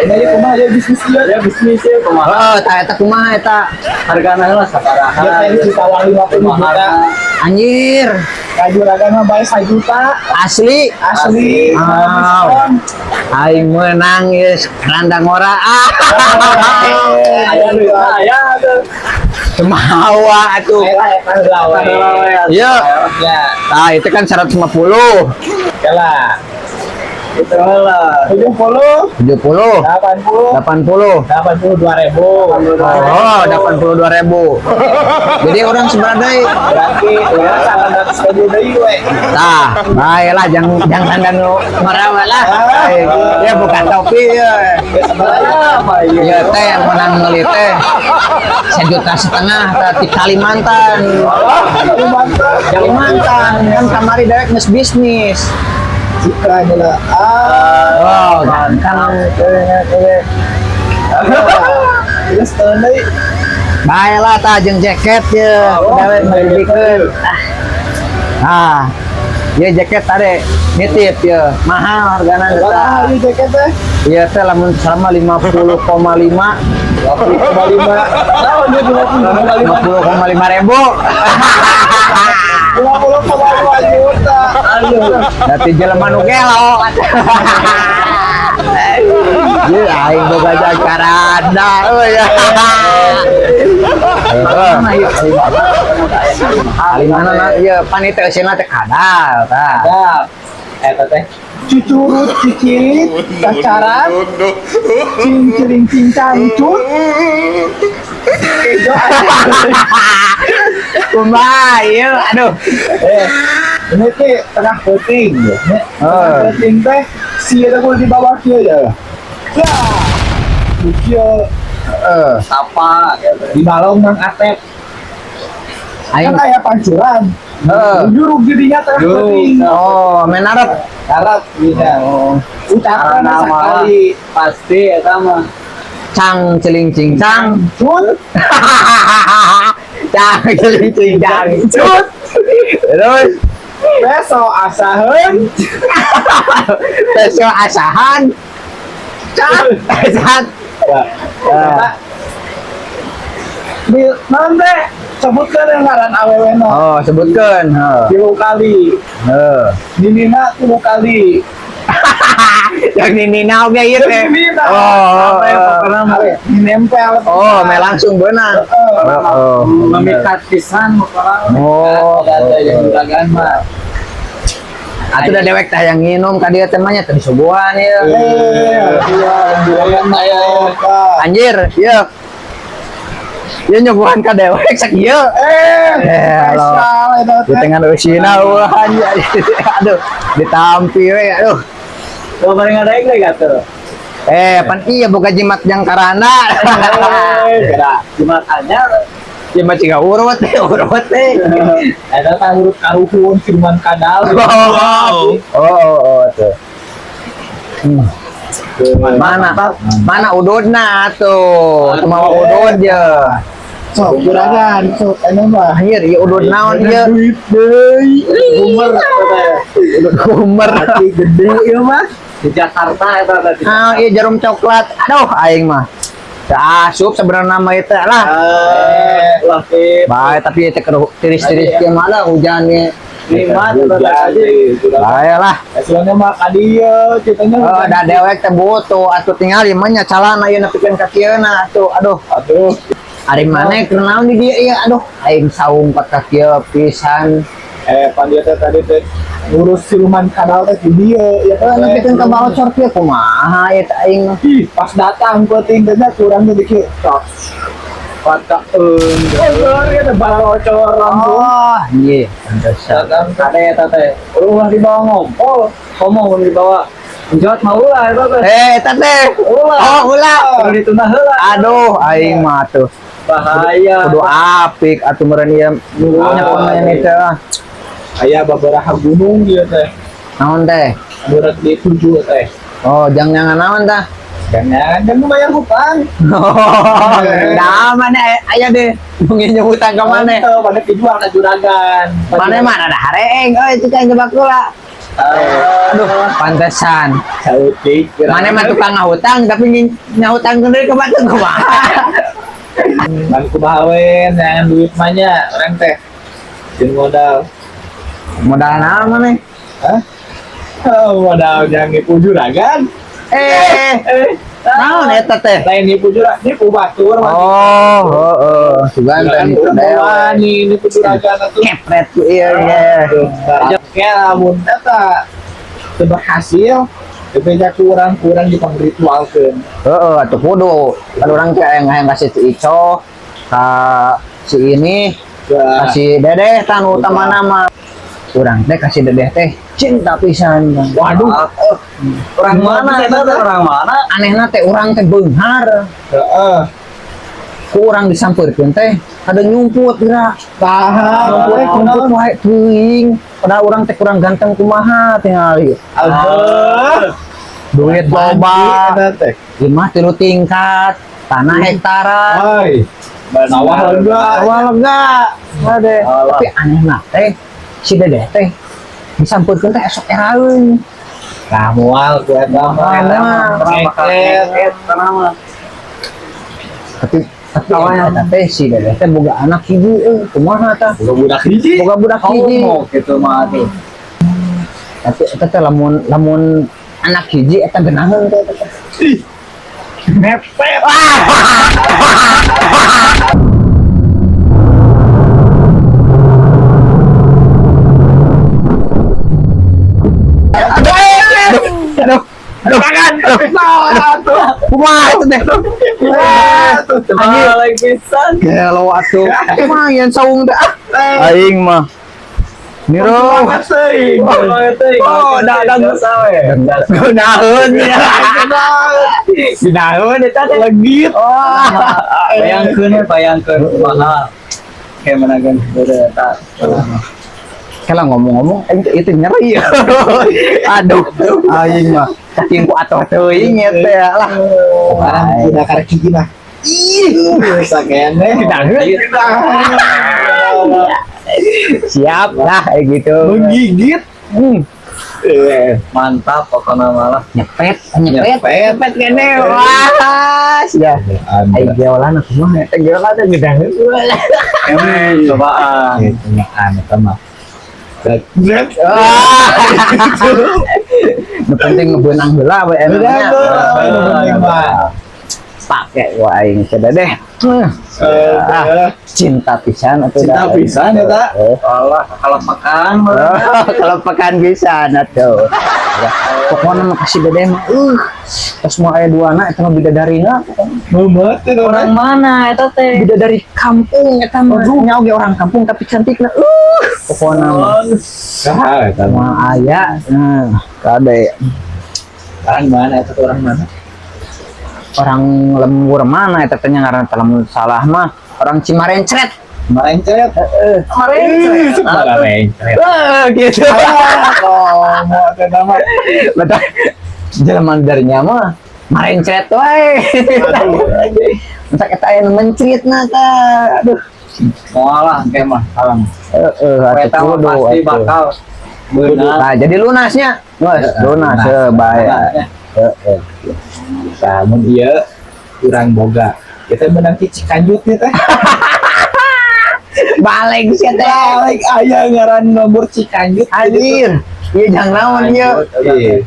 Ayeuna ieu kumaha ya bisnis ieu? Ya bisnis ya kumaha. Heeh, tah eta kumaha eta? Hargana lah sabaraha. Dia teh ditawar 50 juta. Anjir, Ka juragan mah bae 1 juta. Asli. Asli. Wow. Aing menang ya, randa ngora. Ah. Aya duit, aya tuh. Semawa atuh. Lah eta heula we. Iya. Ya, Nah, itu kan 150. lah. Itu lah. 70, 70, 80, 80. 82 ribu. Oh, 82 ribu. Jadi urang sebenarnya Berarti urang 800 ribu deui we. Tah, baiklah, jangan jangan dan ngora lah. Ya bukan topi ya. Apa iya? Ya teh yang menang meuli teh 1,5 juta tah di Kalimantan. Kalimantan. Kalimantan kan kamari dewek geus bisnis. Jika lah. Ah. Oh, kan Terus deui. Baiklah tah jeung jaket ya, dewek meulikeun. Ah. Ya jaket tadi nitip ya, mahal hargana Berapa tah. hari jaket teh? Iya teh lamun selama 50,5. 50,5. Tahun dia 50,5. 50,5 ribu. 50,5 juta. Aduh. Dati jelema nu gelo. Ye aing boga karanda euy. Mana ieu? Mana na ieu pan itu eusina teh kadal tah. Ya. Eta teh. Cucurut cicilit cacaran cinciling cincang cut. Kejo. Kumaha ieu aduh. Eh, ini teh tengah peuting ya. Tengah peuting teh si eta kudu di bawah kieu ya. Ya. Kieu. Heeh. Tapa gitu. Di balong Mang Atep. Aing Kan aya pancuran. Heeh. Jurug jadinya tengah peuting. Oh, menarap. Harap bisa. Ucapkan Karena sekali. Pasti eta mah. Cang celing cing cang. Cut. Cang celing cing cang. Cut. Terus Besok asahan. Besok asahan. Cang. Asahan. Ya. Ya. Di naon teh? Sebutkeun yang ngaran awewe na. Oh, sebutkeun. Heeh. Tilu kali. Heeh. Ninina tilu kali. Yang Nina oge ieu teh. Ninina. Oh, Apa yang oh, pokoknya mah Ninempel. Oh, me langsung beunang. Heeh. Oh, memikat pisan pokoknya. Oh. Ada yang juragan mah. Atuh da dewek teh yang nginum ka dieu teh mah nya teh disuguhan ieu. Eh, iya, juragan mah ya. Anjir, ieu. Ieu nyuguhan ka dewek sakieu. Eh, Eh, halo. spesial eta Di teh. tengah eusina ulah anjir. Aduh, ditampi we aduh. Tuh paling ada yang lagi tuh. Eh, pan iya boga jimat jang karana. Eh, kira jimat anyar. Jimat ciga urut teh, urut teh. Eta teh urut karuhun siluman kadal. Oh, oh, oh, tuh. Mana? Mana ududna tuh? Kumaha udud ya? Sok juragan, sok anu mah. Anjir, ieu udud naon ieu? Duit deui. Boomer katanya. Udud kumer. Hati gede ieu mah. Di Jakarta eta tadi. Ah, ieu jarum coklat. Aduh, aing mah. Teu asup sebenarnya nama itu lah. Eh, lah tip. Baik, tapi itu tiris-tiris kieu mah lah hujan nih. Nikmat eta tadi. Baik lah. Hasilnya mah ka dieu ceritanya. Oh, da dewek teh butuh atuh tinggal mah nya calana ieu nepikeun ka kieuna atuh. Aduh, Aduh. ari maneh keur naon di dieu ieu? Aduh, aing saung ka kieu pisan. Eh, pan dia teh tadi teh ngurus siluman kadal teh di dieu ya Eh, nepikeun ka balocor kieu kumaha ieu teh aing mah. Ih, pas datang peuting teh nya kurang teh dikieu. Tok. Patakeun. Oh, gitu balocor langsung. Oh, iya, pantesan. Datang kade eta teh. Ulah dibawa ngompol, komo mun dibawa. Njot mah ulah eta teh. Eh, eta teh. Ulah. Oh, ulah. Kudu ditunda heula. Aduh, aing mah tuh. Bahaya. Kudu apik atuh meureun ieu nya pemain itu ah. Aya babaraha gunung ieu teh. Naon teh? Anu rek dituju teh. Oh, jangan naon tah? Jangan jangan bayar hutang. Oh, nah mana aya deh mungkin hutang ke mana? Henteu, mana dijual ka juragan. Mana mana ada hareeng, euy cik aing jebak heula. Aduh, pantesan. Saeutik. Mana mah tukang ngahutang tapi ngahutang deui ka batur kumaha. Pan kumaha we neangan duit mah nya urang teh. Jeung modal. Modal naon maneh? Hah? Oh, modal jang nipu juragan. Eh, Eh, naon eta teh? Lain nipu juragan, nipu batur mah. Oh, heeh. Sugan teh Juragan nipu urang dewe. wani nipu juragan atuh. Kepret ku ieu ge. Ya lamun eta teu berhasil, bebeja kurang-kurang dipangritualkeun. Heeh, atuh kudu. Kan urang teh aya yang kasih si Ico, ka si ini, Wah, kasih Dedeh tan utama nama. Urang teh kasih Dedeh teh cinta pisan. Waduh, Orang mana eta teh? Orang mana? Anehna teh urang teh beunghar. Heeh. Ku urang disampeurkeun teh ada nyumput geura. Tahan, Nyumput, nyumput wae teuing. Padahal urang teh kurang ganteng kumaha tingali. Abah. Duit loba, Eta teh. imah tilu tingkat, tanah hektaran. Hai. Sawah lega. Awal lega, ade. Tapi aneh teh, si Dedeh teh disampeurkeun teh esok eraeun. Tah moal ku eta mah. Eta mah. Ngeket. Eta mah. Tapi eta teh si Dedeh teh boga anak hiji euy, kumaha tah? Boga budak hiji. Boga budak hiji. Homo gitu mah tuh. Tapi eta teh lamun lamun anak hiji eta geunaheun teh eta teh. Ih. Mepet. Aduh, aduh, Tangan. Aduh. Kumaha itu teh? Aduh. Balik pisan. Gelo atuh. Kumaha yan saung teh? Ah. Aing mah. Niro. Oh, dah dah we. Geunaheun. Ginaheun eta teh legit. Oh. Bayangkeun we, bayangkeun kumaha. Kayak menagan beureut eta. Kalau ngomong-ngomong, aing teh itu nyeri. Aduh, aing mah saking ku atuh teuing ieu teh lah. Orang kuda karek hiji mah. Ih, Sakene. Ginaheun. Siap lah kayak gitu. Menggigit. Hmm. Eh, Mantap pokoknya malah. Nyepet, nyepet, Nyepet. nyepet kene. Wah, ya. Aing geolan aku mah, eta geolan teh geunaheun. Emang cobaan. Gitu mah eta mah. Zet. Ah. Nu penting ngebeunang heula we Beunang emangnya. heula, nu penting mah. Pake wa aing ceda deh. Ah, cinta pisan atuh Cinta dah. pisan eta. Eh. Allah kalau makan Oh, kalau pekan pisan atuh. Pokoknya mah kasih dedeh mah tos mau aya dua anak eta mah bidadarina Mumet eta orang mana eta teh? bidadari kampung eta mah nya oge orang kampung tapi cantikna pokoknya mah Saha eta mah? mah aya nah kade Orang mana eta tuh orang mana? Orang lembur mana eta teh nya ngaranna teh lamun salah mah orang Cimarencret. Marencret. Heeh. Kemarin. Marencret. Wah, gitu. Oh, mau eta mah. Betul. Jelema darinya mah marencret wae. Aduh. Entak eta aya nu mencritna tah. Aduh. Moal lah engke mah alam. Heeh, atuh Eta mah kudu pasti atuh. bakal beunang. Nah, jadi lunasnya. Wes, lunas lunas. bae. Lunas. Heeh. Tah mun ieu urang boga. Kita menang ti Cikanjut nih teh. Balik sih teh. Balik aya ngaran nomor Cikanjut. Anjir. Ieu jang naon ieu? Iya.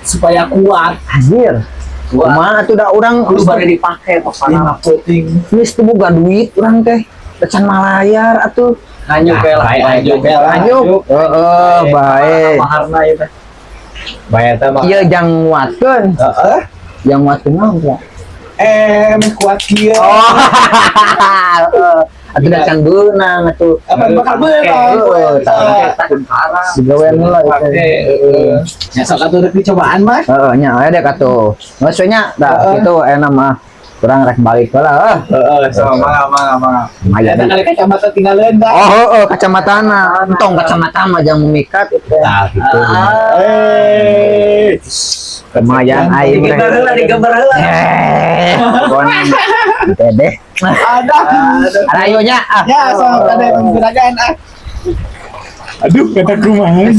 Supaya kuat. Anjir. Kumaha atuh da urang Kudu bari dipake pokona. Lima puting. Geus teu boga duit urang teh. Can malayar atuh. Nanyuk we lah. Bae, nanyuk we lah. Lanjut. Heeh, bae. Maharna ieu teh. Bae eta mah. Ieu jang nguatkeun. Heeh. Jang nguatkeun naon ya? Kuat kieu. Oh. Heeh. Atuh da can beunang atuh. Apa bakal beunang? Heeh, Heeh. Takut parah. Digawean heula itu. Pake, heeh. Ya sok atuh rek dicobaan mah. Heeh, nya aya dek atuh. Geus we nya, tah Heeh. kitu enak mah. Kurang rek balik heula heuh. Heeh, sama mangga mangga mangga. Lumayan. Eta kali kacamata tinggalin dah. Oh, heeh, kacamatana. Entong kacamata mah jangan memikat itu. Nah, gitu. Ah. Eh. Lumayan aing teh. Digambar heula, digambar heula. Eh, pokona deh. Ada. Ada nya ah. Ya, sama ada yang menggunakan ah. Aduh, kata kumaha.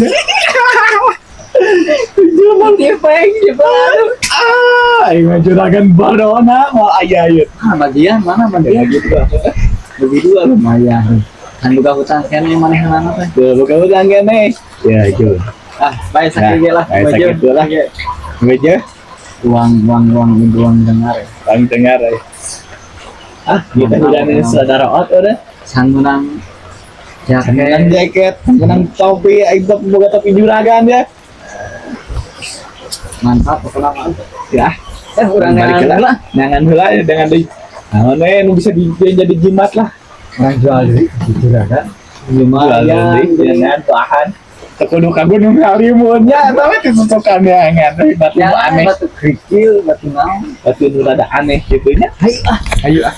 Tipeng gitu. Ah, aing mah juragan barona mau aya ieu. Ah, bagian mana Ya bagian? gitu lah. Bagi dua Lumayan. Kan buka hutang kene manehna teh. Tuh, buka hutang kene. Ya, itu. Ah, bae sakieu lah. Bae sakieu lah. Meja Uang uang uang uang dengar. Bang dengar ya. Ah, kita udah nih saudara ot udah. Sangunan Menang jaket. Jaket, menang topi, aing top boga topi juragan ya. Mantap pokoknya mantap. Ya, Eh, urang balik neangan lah. heula. Nangan heula ya, dengan deui. Naon we nu bisa di, jadi jimat lah. Urang jual deui juragan. Jual Lumayan. deui dengan bahan. Teu kudu ka Gunung Halimun nya, tapi disusukan neangan deui batu Ya, aneh. Batu kerikil, batu naon. Batu nu rada aneh gitu nya. Hayu ah. Ayo ah.